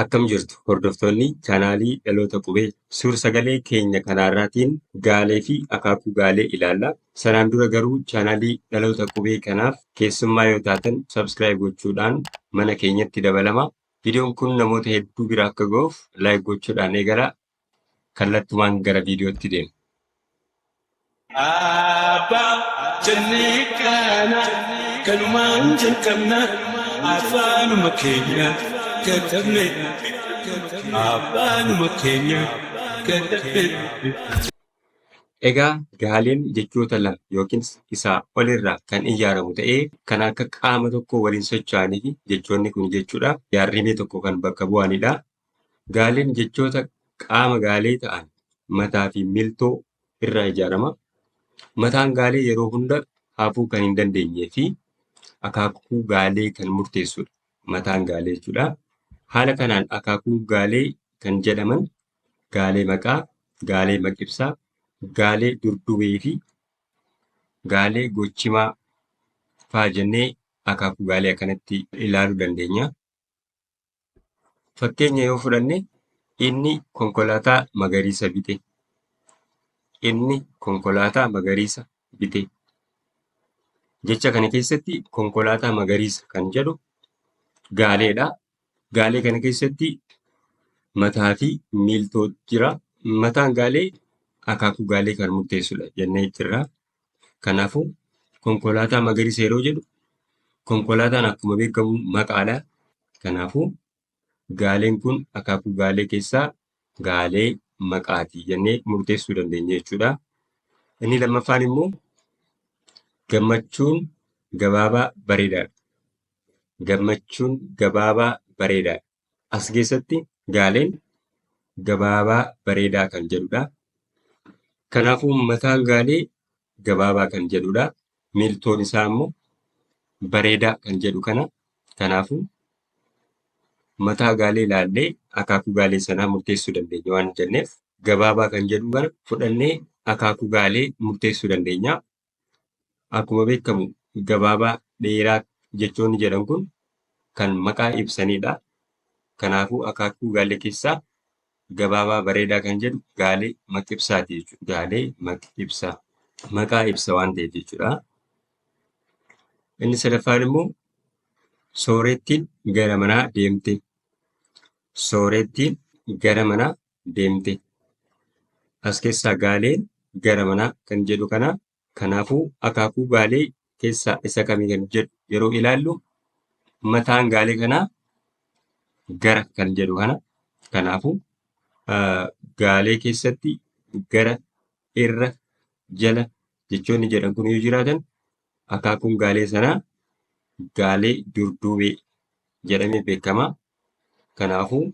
Akkam jirtu hordoftoonni chaanaalii Dhaloota Qubee suur-sagalee keenya kanaarraatiin gaalee fi akaakuu gaalee ilaalla. Sanaan dura garuu chaanaalii Dhaloota Qubee kanaaf keessummaa yoo taatan subscribe gochuudhaan mana keenyatti dabalama. Viidiyoon kun namoota hedduu bira akka ga'uuf like gochuudhaan eegalaa. Kallattumaan gara viidiyootti deemna. Abbaa jennee kaana kanumaan jalqabna afaanuma keenya katabne afaanuma keenya katabne. Egaa gaaleen jechoota lama yookiin isaa olirraa kan ijaaramu ta'ee kan akka qaama tokkoo waliin socho'anii fi jechoonni kun jechuudha yaadrimee tokko kan bakka bu'anidha. Gaaleen jechoota qaama gaalee ta'an mataa fi miiltoo irraa ijaarama. Mataan gaalee yeroo hunda hafuu kan hin dandeenyee fi akaakuu gaalee kan murteessudha. Mataan gaalee jechuudha. Haala kanaan akaakuu gaalee kan jedhaman gaalee maqaa, gaalee maqibsaa, gaalee durdubee fi gaalee gochimaa faa jennee akaakuu gaalee akkanatti ilaaluu dandeenya. Fakkeenya yoo fudhanne inni konkolaataa magariisa bite. Inni konkolaataa magariisa bite. Jecha kana keessatti konkolaataa magariisa kan jedhu gaaleedha. Gaalee kana keessatti mataa fi miiltoo jira. Mataan gaalee akaakuu gaalee kan murteessudha jennee jirra. Kanaafuu konkolaataa magariisa yeroo jedhu konkolaataan akkuma beekamu maqaadha. Kanaafuu gaaleen kun akaakuu gaalee keessaa gaalee maqaati jennee murteessuu dandeenya jechuudha. Inni lammaffaan immoo gammachuun gabaabaa bareedaadha. Gammachuun gabaabaa bareedaadha. As keessatti gaaleen gabaabaa bareedaa kan jedhudha. Kanaafuu mataan gaalee gabaabaa kan jedhudha. Miiltoon isaa immoo bareedaa kan jedhu kana. Kanaafuu mataa gaalee ilaallee akaakuu gaalee sanaa murteessuu dandeenya waan jenneef gabaabaa kan jedhu kana fudhannee akaakuu gaalee murteessuu dandeenya. Akkuma beekamu gabaabaa, dheeraa jechoonni jedhan kun kan maqaa ibsanidha. Kanaafuu akaakuu gaalee keessaa gabaabaa bareedaa kan jedhu gaalee maqibsaati jechuudha. Gaalee maqibsaa. Maqaa ibsa waan ta'eef jechuudha. Inni sadaffaan immoo soorettiin gara manaa deemte. Soorettiin gara manaa deemte. As keessaa gaaleen gara manaa kan jedhu kana. Kanaafuu akaakuu gaalee keessaa isa kamii kan jedhu yeroo ilaallu mataan gaalee kanaa gara kan jedhu kana. Kanaafuu gaalee keessatti gara, irra, jala jechoonni jedhan kun yoo jiraatan akaakuun gaalee sanaa gaalee durduubee jedhamee beekama. Kanaafuu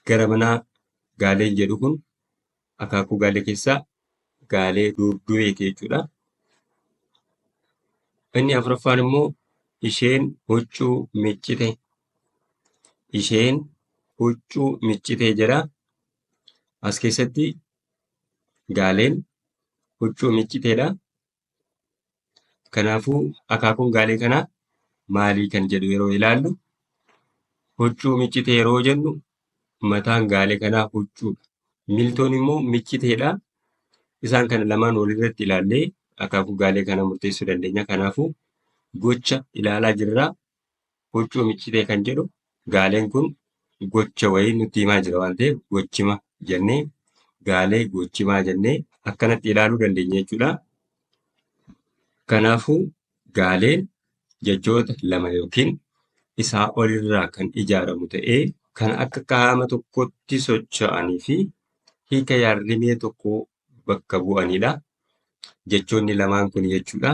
gara manaa gaaleen jedhu kun akaakuu gaalee keessaa gaalee durduubeeti jechuudha. Inni afuraffaan immoo isheen huccuu miccite. Isheen huccuu miccite jedha. As keessatti gaaleen huccuu micciteedha. Kanaafuu akaakuun gaalee kanaa maalii kan jedhu yeroo ilaallu huccuu miccite yeroo jennu mataan gaalee kanaa huccuudha. Miiltoon immoo micciteedha. Isaan kana lamaan walirratti ilaallee akaakuu gaalee kanaa murteessuu dandeenya. Kanaafuu gocha ilaalaa jirra. Huccuu miccitee kan jedhu gaaleen kun gocha wayii nutti himaa jira waan ta'eef gochima jennee gaalee gochimaa jennee akkanatti ilaaluu dandeenya jechuudha. Kanaafuu gaaleen jechoota lama yookiin isaa olirraa kan ijaaramu ta'ee kan akka qaama tokkotti socho'anii fi hiika yaadrimee tokkoo bakka bu'anidha. Jechoonni lamaan kun jechuudha.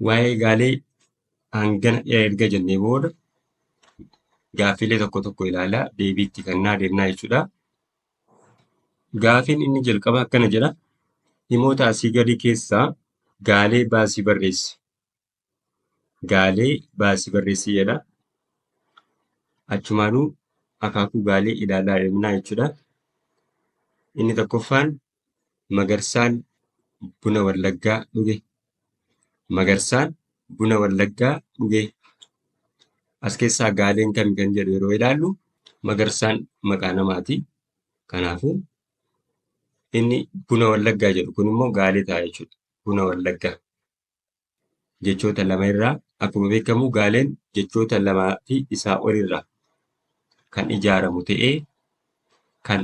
Waa'ee gaalee hangana erga jennee booda gaaffiilee tokko tokko ilaalaa deebii itti kennaa deemnaa jechuudha. Gaaffiin inni jalqabaa akkana jedha. Himoota asii gadii keessaa gaalee baasii barreessi. Gaalee baasii barreessi jedha. Achumaanuu akaakuu gaalee ilaalaa deemnaa jechuudha. Inni tokkoffaan Magarsaan buna Wallaggaa dhuge. Magarsaan buna Wallaggaa dhuge. As keessaa gaaleen kami kan jedhu yeroo ilaallu Magarsaan maqaa namaati. Kanaafuu inni buna Wallaggaa jedhu kun immoo gaalee ta'a jechuudha. Buna Wallaggaa. Jechoota lama irraa akkuma beekamu gaaleen jechoota lamaa fi isaa olirraa kan ijaaramu ta'ee kan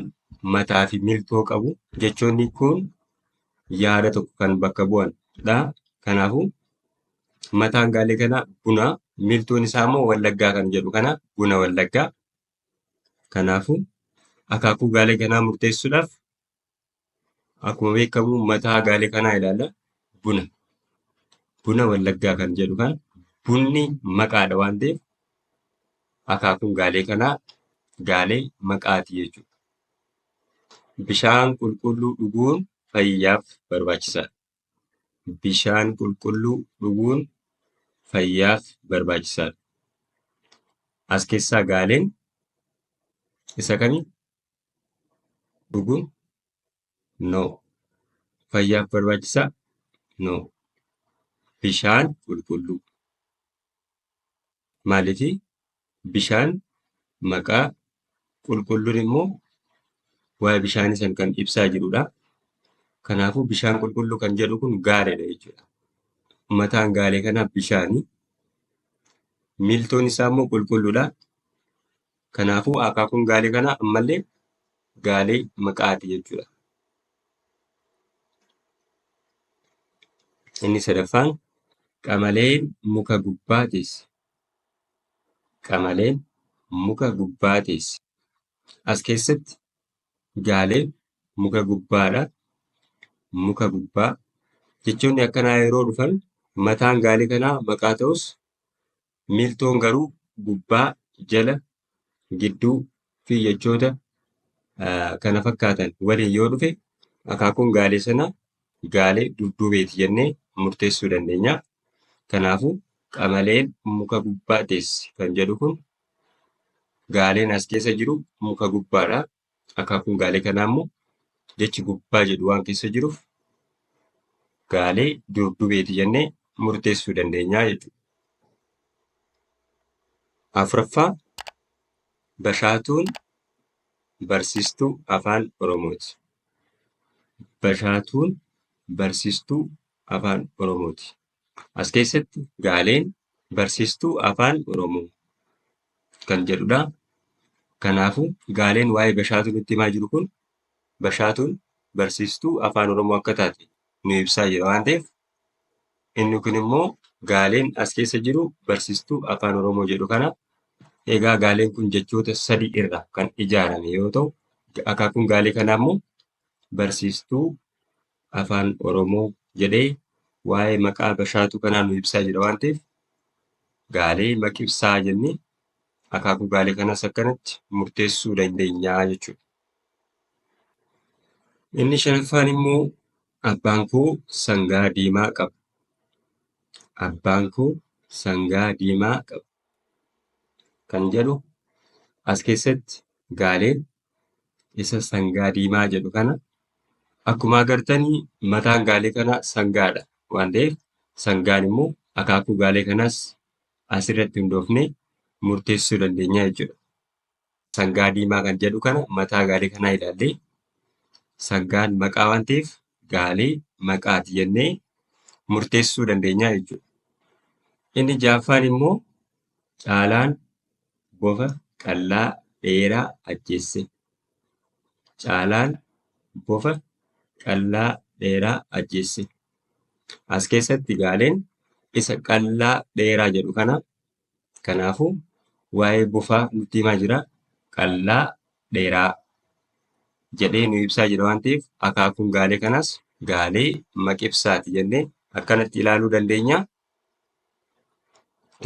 mataa fi miltoo qabu. Jechoonni kun yaada tokko kan bakka bu'anidha. Kanaafuu mataan gaalee kanaa buna, miltoon isaa immoo Wallaggaa kan jedhu kana buna Wallaggaa. Kanaafuu akaakuu gaalee kanaa murteessuudhaaf akkuma beekamu mataa gaalee kanaa ilaalla. Buna. Buna Wallaggaa kan jedhu kana bunni maqaadha waan ta'eef akaakuun gaalee kanaa gaalee maqaati jechuudha. Bishaan qulqulluu dhuguun fayyaaf barbaachisaadha. Bishaan qulqulluu dhuguun fayyaaf barbaachisaadha. As keessaa gaaleen isa kamii? Dhuguun? No. Fayyaaf barbaachisaa? No. Bishaan qulqulluu. Maaliifii? Bishaan maqaa qulqulluun immoo waa'ee bishaanii sana kan ibsaa jirudha. Kanaafuu bishaan qulqulluu kan jedhu kun gaaleedha jechuudha. Mataan gaalee kanaa bishaani. Miiltoon isaa immoo qulqulluudha. Kanaafuu akaakuun gaalee kanaa ammallee gaalee maqaati jechuudha. Inni sadaffaan qamaleen muka gubbaa teessi. Qamaleen muka gubbaa teessi. As keessatti gaaleen muka gubbaadha. Muka gubbaa jechoonni akkanaa yeroo dhufan mataan gaalee kanaa maqaa ta'us miiltoon garuu gubbaa, jala, gidduu fi jechoota kana fakkaatan waliin yoo dhufe akaakuun gaalee sanaa gaalee durduubeeti jennee murteessuu dandeenya. Kanaafuu qamaleen muka gubbaa teessi kan jedhu kun gaaleen as keessa jiru muka gubbaadha. Akaakuun gaalee kanaa immoo jechi gubbaa jedhu waan keessa jiruuf gaalee durduubeeti jennee murteessuu dandeenya jechuudha. Afuraffaa Bashaatuun barsiistuu Afaan Oromooti. Bashaatuun barsiistuu Afaan Oromooti. As keessatti gaaleen barsiistuu Afaan Oromoo kan jedhudha. Kanaafuu gaaleen waa'ee Bashaatuu nutti himaa jiru kun Bashaatuun barsiistuu Afaan Oromoo akka taate nu ibsaa jira waan ta'eef inni kun immoo gaaleen as keessa jiru barsiistuu Afaan Oromoo jedhu kana. Egaa gaaleen kun jechoota sadi irraa kan ijaarame yoo ta'u akaakuun gaalee kanaa immoo barsiistuu Afaan Oromoo jedhee waa'ee maqaa Bashaatuu kanaa nu ibsaa jira waan ta'eef gaalee maqibsaa jennee akaakuu gaalee kanaas akkanatti murteessuu dandeenya jechuudha. Inni shanaffaan immoo abbaan koo sangaa diimaa qaba. Abbaan koo sangaa diimaa qaba kan jedhu as keessatti gaaleen isa sangaa diimaa jedhu kana akkuma agartanii mataan gaalee kanaa sangaadha waan ta'eef sangaan immoo akaakuu gaalee kanaas asirratti hundoofnee murteessuu dandeenya jechuudha. Sangaa diimaa kan jedhu kana mataa gaalee kanaa ilaallee sangaan maqaa waan ta'eef gaalee maqaati jennee murteessuu dandeenya jechuudha. Inni ja'affaan immoo Caalaan bofa qallaa dheeraa ajjeesse. Caalaan bofa qallaa dheeraa ajjeesse. As keessatti gaaleen isa qallaa dheeraa jedhu kana. Kanaafuu waa'ee bofaa nutti himaa jira. Qallaa dheeraa jedhee nu ibsaa jira waan ta'eef akaakuun gaalee kanaas gaalee maqibsaati jennee akkanatti ilaaluu dandeenya.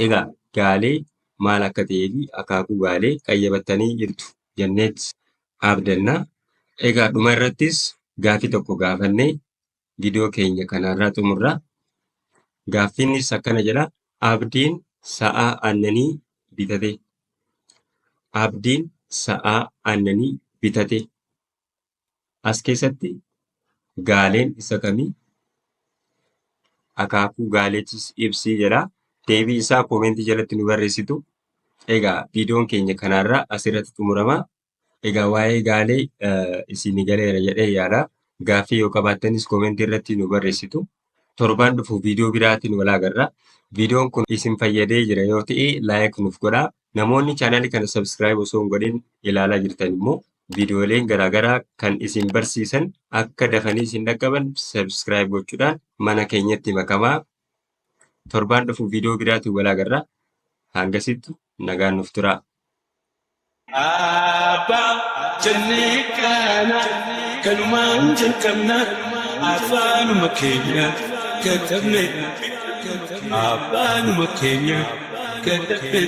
Egaa gaalee maal akka ta'ee fi akaakuu gaalee qayyabattanii jirtu jenneet abdanna. Egaa dhuma irrattis gaaffii tokko gaafannee viidiyoo keenya kanarraa xumurra. Gaaffiinis akkana jedha. Abdiin sa'a aannanii bitate. Abdiin sa'a aannanii bitate. As keessatti gaaleen isa kamii? Akaakuu gaaleetis ibsii jedha. Deebii isaa koomentii jalatti nu barreessitu. Egaa viidiyoon keenya kanarraa asirratti xumurama. Egaa waa'ee gaalee isinii galeera jedhee yaada. Gaaffii yoo qabaattanis koomentii irratti nu barreessitu. Torbaan dhufu viidiyoo biraatiin wal agarra. Viidiyoon kun isin fayyadee jira yoo ta'e like nuuf godhaa. Namoonni chaanaalii kana subscribe osoo hin godhin ilaalaa jirtan immoo viidiyooleen garaagaraa kan isin barsiisan akka dafanii isin dhaqqaban subscribe gochuudhaan mana keenyatti makamaa. Torbaan dhufu viidiyoo biraatiin wal agarra. Hangasitti nagaan nuuf turaa. Abbaa jennee kana kanumaan jalqabna, afaanuma keenya katabne, afaanuma keenya katabne.